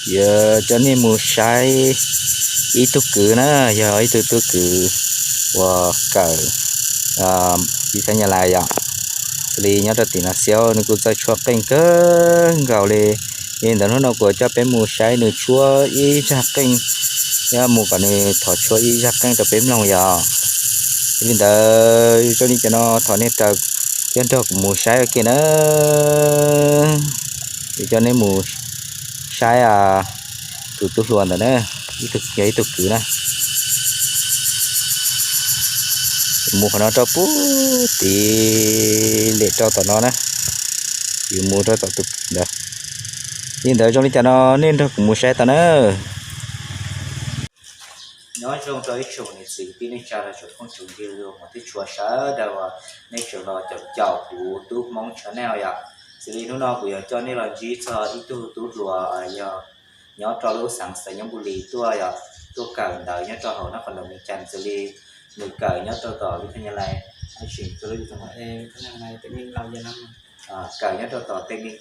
Yuav coj nej mus saib ib tug kwv na, yog ib tug tub kwv uas kawm ib thaj nyab laj yom. Xws li nyob rau tim no xiab nws kuj txawj tshuab qeej kawg nkaus li. Yog li ntawd hnub no kuv coj peb mus saib nws tshuab ib zaj qeej, yog mus kom nws thov tshuab ib zaj qeej rau peb mloog yom. Yog li ntawd zoo li cas no thov nej raws thiab nrog kuv mus saib ua ke na. Yuav coj nej mus saib tus tub hluas ntawd na, ib tug, yog ib tug kwv na. Mus qhov no rau puag tid lem rau tom no na, yus mus rau tom tus kwv ntawd. Li ntawd zoo li cas no nej nrog kuv mus saib tau na. Nyob zoo rau ib tsoom niam txiv kwv tij neej tsa los tsoom phooj tsoom ywg uas hmov thiab tshua sawv daws uas nej tseem los caum caum kuv tub Hmoob channel yom. Xws li hnub no kuv yuav coj nej los ntsib txog ib tug tub hluas yog nyob rau lub xeev Xais Nyoob Npus Lis tuaj yom, tuaj kawm ntawv nyob rau hauv Nab Qhoos Ntoos Vias Cas. Xws li nws kawm nyob rau tom vib thaj nyab lais, kawm nyob rau tom vib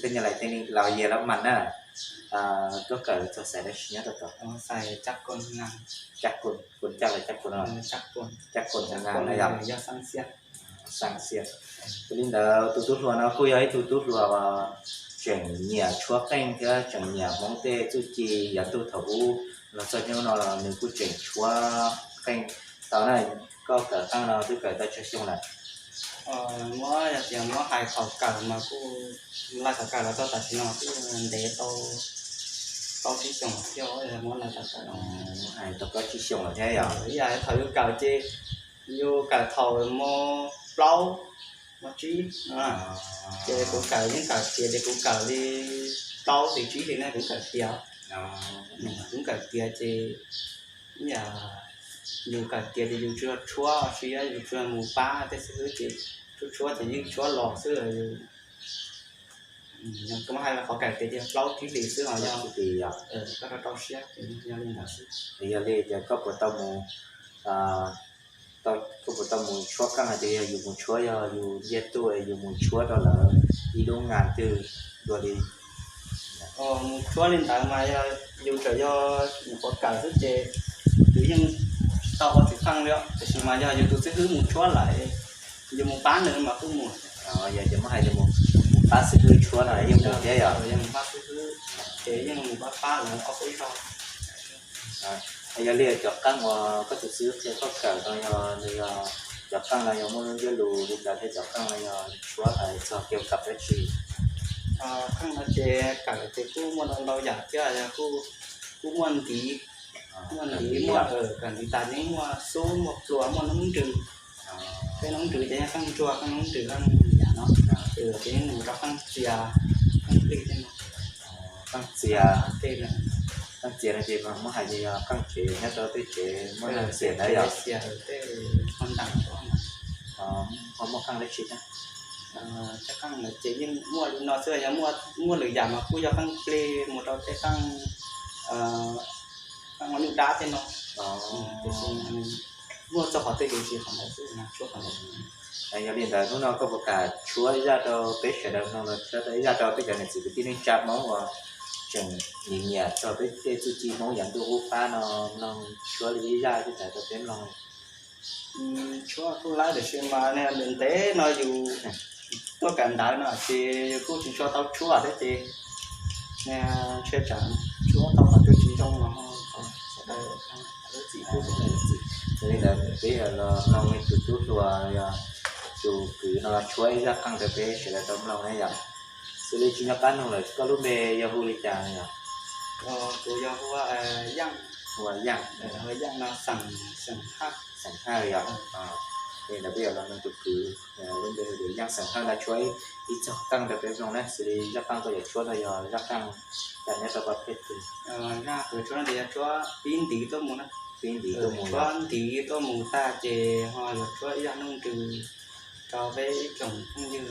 thaj nyab lais Tây Ninh Lao Gia Lab Manh na. Tuaj kawm txog xais dab tsi nyob rau tom? Caj Kos, Kos Caj los Caj Kos no? Caj Kos na yom. Xav li ntawd tus tub hluas no kuj yog ib tug tub hluas uas tseem nyiam tshuab qeej thiab tseem nyiam Hmoob tej txuj ci yav ntuj thaum ub los txog hnub no los nws kuj tseem tshuab qeej tau na. Koj kawm qeej no twb kawm tau tsawg xyoo lawm? Muab yog tias muab hais thaum kawm mas kuj, laij thaum kawm los txog tam sim no kuj ntev tau plaub tsib xyoos thiab, muab laij thaum kawm no. Hais tau plaub tsib xyoos lawm thiab yom? Yog thaum yus kawm ces yus kawm thaum mo plaub mo tsib, ces kuv kawm yeej kawm tiav, ces kuv kawm li plaub hli tsib hli na kuv kawm tiav. Kuv kawm tiav ces yus kawm tiav ces yus tsuas tshuab tsis, yus tsuas mus pab tej xib hwb ces tshuab tshuab ces yeej tshuab los xwb. Kuv hais qhov kawm tiav ces plaub tsib hlis xwb os, yog koj rau rau siab ces yog li ntawd xwb. Yog li ces koj puas tau mus, koj puas tau mus tshuab qeej hais tias yog yus mus tshuab, yog yus ntiag tug yus mus tshuab rau lawv ib lub nas twg dua li? Mus tshuab li ntawd mas yog yus tseem yog nyuam qhuav kawm xwb ces yus yeej tsis tau ua txiv qeej li, tiam sis mas yog yus tus xib hwb mus tshuab lawm, yus mus pab nws mas kuj mus. Yog ces muab hais tias mus pab xib hwb tshuab no yeej mus thiab yom? Yog mus pab xib hwb ces yeej mus pab pab lawv ob peb zaug. Yog li cov qeej uas koj tus xib hwb qhia koj kawm no yog nws yog cov qeej no yog muaj lub ntsiab lus li cas thiab cov qeej no yog tshuab hais txog kev kawm dab tsi? Qeej no ces kawm ces kuj muaj ntau ntau yam thiab, yog kuj muaj ntiv, muaj ntiv, muaj kawm ntiv tas yeej muaj xub muaj plua muaj noob nrws. Peb noob nrws ces yog qeej ntsuag, qeej noob nrws, qeej yam no, ces yeej mus rau qeej txias, qeej plig tej no. Qeej txias, qeej txias no ces muab hais tias yog qeej tsev nyob rau tej tsev muaj neeg txias ntawd yom? Tej ho ntees ho muaj qeej dab tsi thiab? Tej qeej ntawd ces yeej muaj li no xwb, yog muaj lwm yam mas kuj yog qeej plig mus rau tej qeej, qeej ua nyuj dab tej no. Tiam sis muaj txog qhov twg ces qhov ntawd xwb, tshuab qhov ntawd. Yog li ntawd hnub no koj puas kam tshuab ib zaj rau peb sawv daws mloog los tshuab ib zaj rau peb cov niam txiv kwv tij neej tsa Hmoob uas tseem nyiam nyiam txog peb tej txuj ci Hmoob yav ntuj qub qab no mloog, tshuab li ib zaj twg rau peb mloog? Tshuab kuj laib tiam sis mas ntev ntev no yus tuaj kawm ntawv no ces yus kuj tsis tshua tau tshuab thiab ces ntshe tsam tshuab tau qhov twg tsis zoo los ho thov sawv daws zam lub txim pub. Yog li ntawd peb los mloog tus tub hluas yog tus kwv no tshuab ib zaj qeej rau peb sawv daws tau mloog na yom. Xws li tsis nco qab nug lawm, koj lub npe yog hu li cas yom? Kuv yog hu ua Yaj. Hu ua Yaj. Hu ua Yaj no xeem, xeem Hawj. Xeem Hawj yom? Li ntawd peb yuav los mloog tus kwv lub npe hu tias Yaj xeem Hawj no tshuab ib txog qeej rau peb mloog na. Xws li zaj qeej koj yuav tshuab no yog zaj qeej cas nyob rau pab pheej twg? Zaj kuv tshuab no ces yog tshuab pib ntiv tuaj mus na. Pib ntiv tuaj mus, tshuab ntiv tuaj mus tag ces ho yuav tshuab ib zaj noob nrws rau peb ib tsoom phooj ywg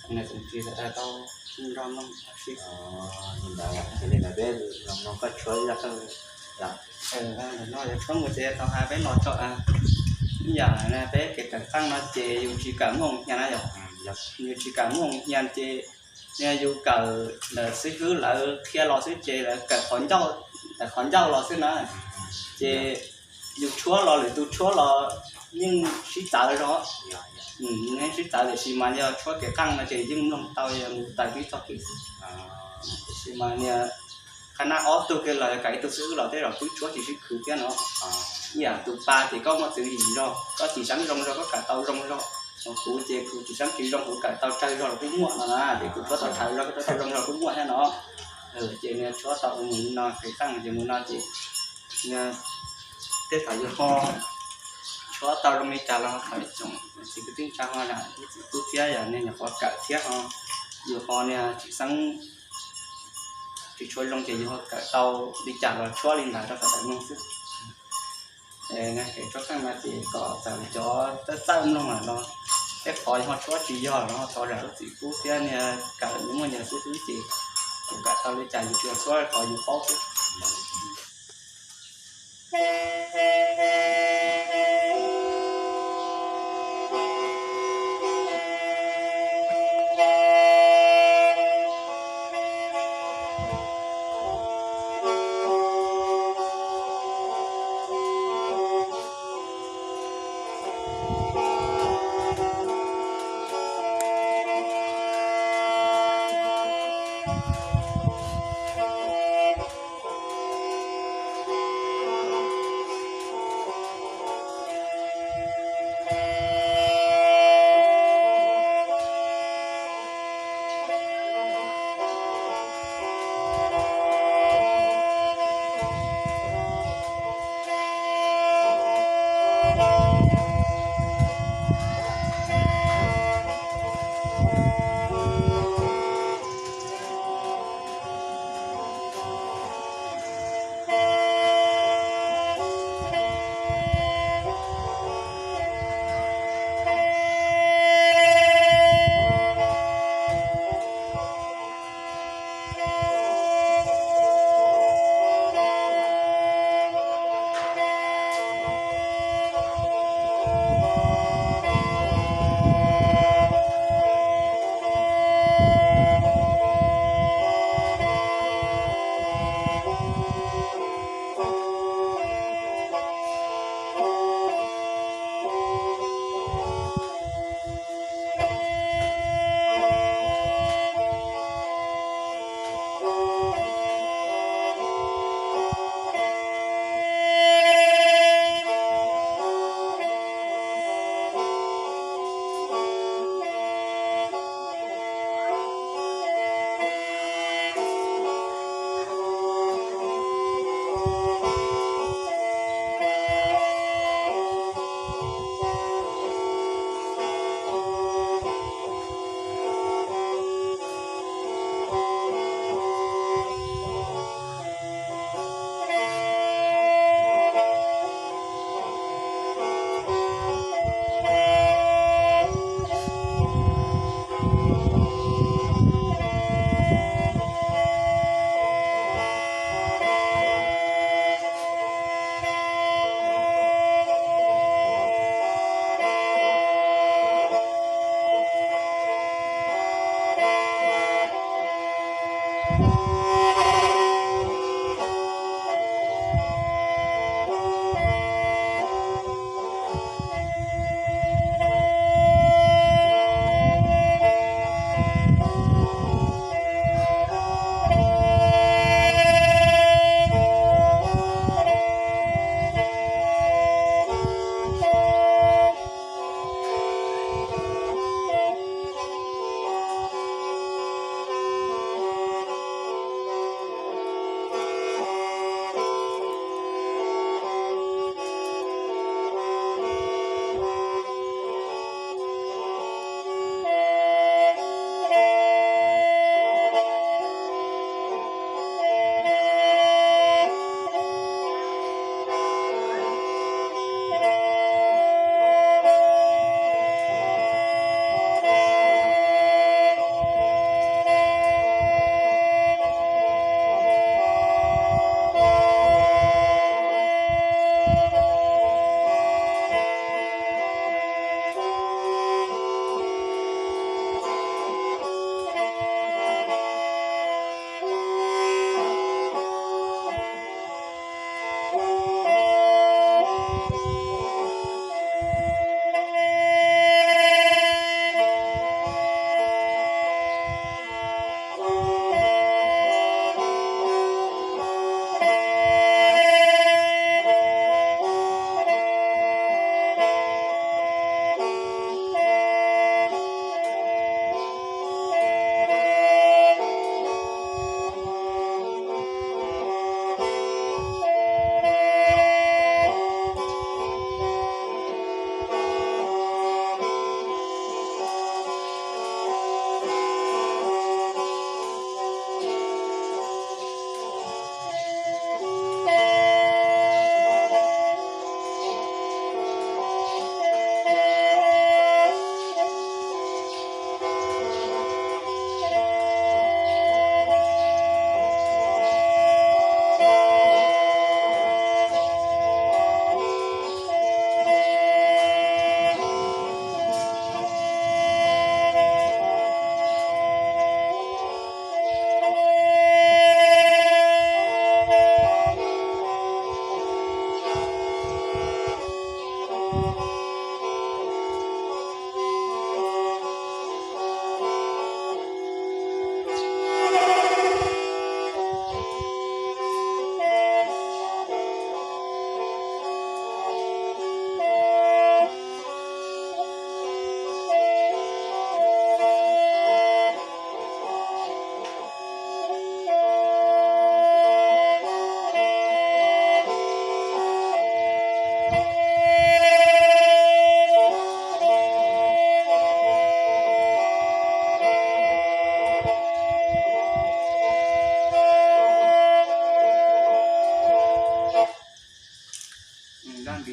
tsoom niam tsoom txiv sawv daws tau nrog mloog ua si. Li ntawd, yog li ntawd peb los mloog koj tshuab ib zaj qeej. Ntawm no yuav tshuab mus ces tau hais peb los tso. Ib yam peb kev kawm qeej no ces yus tsis kawm muaj hnyas na yom? Yus tsis kawm muaj hnyas ces Yog yus kawm ntawm xib hwb lawv qhia los xwb ces lawv kawm qhov ncauj, qhov ncauj los xwb na, ces yus tshuab los lwm tus tshuab los yeej sib txawv zog. Yeej sib txawv, tiam sis mas yog tshuab kev qeej no ces yeej mloog tau, yog mus tawm tib txoj kev xwb. Tiam sis mas niag qhab nab ob tug kiag los kawm ib tug xib hwb los tej zaum twb tshuab tsis sib khwv thiab no. Ib yam tus pa ces koj muaj tswv yim zog, koj tsis seeb zoo zog koj kawm tau zoo zog. Ho kuv ces kuv tsis seeb tsis zoo kuv kawm tau tsawg zog los kuj muaj no na, ces kuv tshuab tau tsawg zog koj tshuab tau zoo zog kuj muaj thiab no. Ces niag tshuab tau mus li no, kev qeej ces mus no ces tej thaum yus ho tshuab tau zoo li cas los thov tsoom txiv kwv tij neej tsa ho yam lub txim pub thiab yam niag nyuam qhuav kawm thiab ho yus ho niag tsis xeeb tsis tshua zoo ces yus ho kawm tau li cas los tshuab li ntawd rau sawv daws mloog xwb. Kev tshuab qeej no ces kom txawm cov txawj txawj mloog lawm los tej qhov yus ho tshuab tsis yog los ho thov zam lub txim pub thiab niag kawm nws muaj nyias xib hwb ces yus kawm tau li cas yus tsuas tshuab qhov yus paub xwb.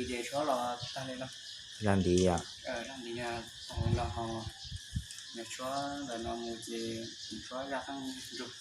Ces tshuab los tag li no. Zaj ntiv yom. Zaj ntiv los haus, yog tshuab ntawm no mus ces tshuab zaj qeej ntsug.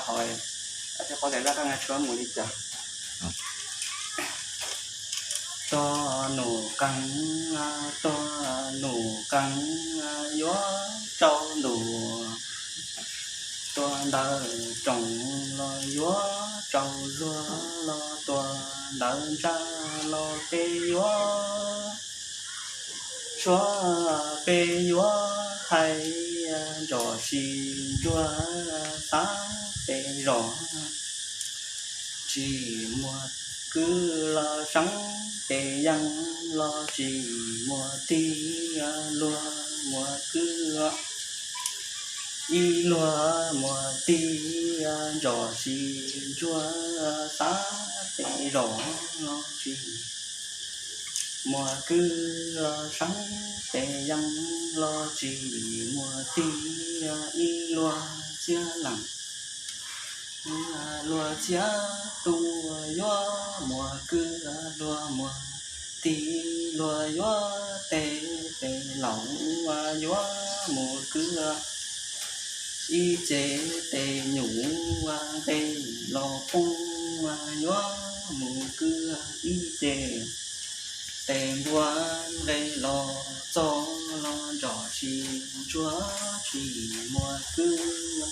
Qhov, qhov tias zaj qeej tshuab mus li cas. Tua num qees, tua num qees, yuav tsau ntuas. Tua ntawv tsoom los yuav tsau zuag los, tua ntawv ntsaj los peb yuav tshuab, peb yuav hais ntsos sib ntsuag, xav peb zos. Tsis muaj kwv los seev, peb yeej los tsis muaj tij, luag muaj kwv, ib luag muaj tij, ntsos sib ntsuag, xav peb zos los tsis muaj kwv los seev, peb yeej los tsis muaj tij, ib luag txiav lees, luag txiav tub yuav muaj kwv, luag muaj tij luag yuav tes, peb laus yuav mus kwv, ib ce tes nyuj nqe los poob, yuav mus kwv, ib ce tes npua nqe los txog los, ntsos sib ntsuag tsis muaj kwv,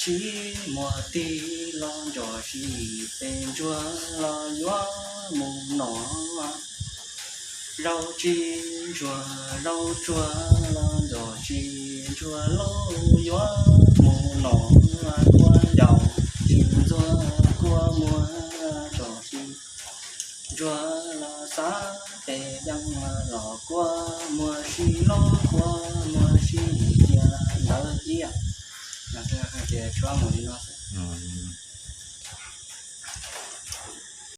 tsis muaj tij los ntsos sib peb ntsuag los yuav mus noj. Zaub tsis ntsuag zaub tsuag los ntsos sib ntsuag lauj, yuav mus noj. Kua ncaus tsis ntxuag kua muag, ntsos sib ntsuag los xav peb yeej los, kua muag sib lauj kua muag sib cia ntawd ib yam. Tias tshuab mus li no xwb.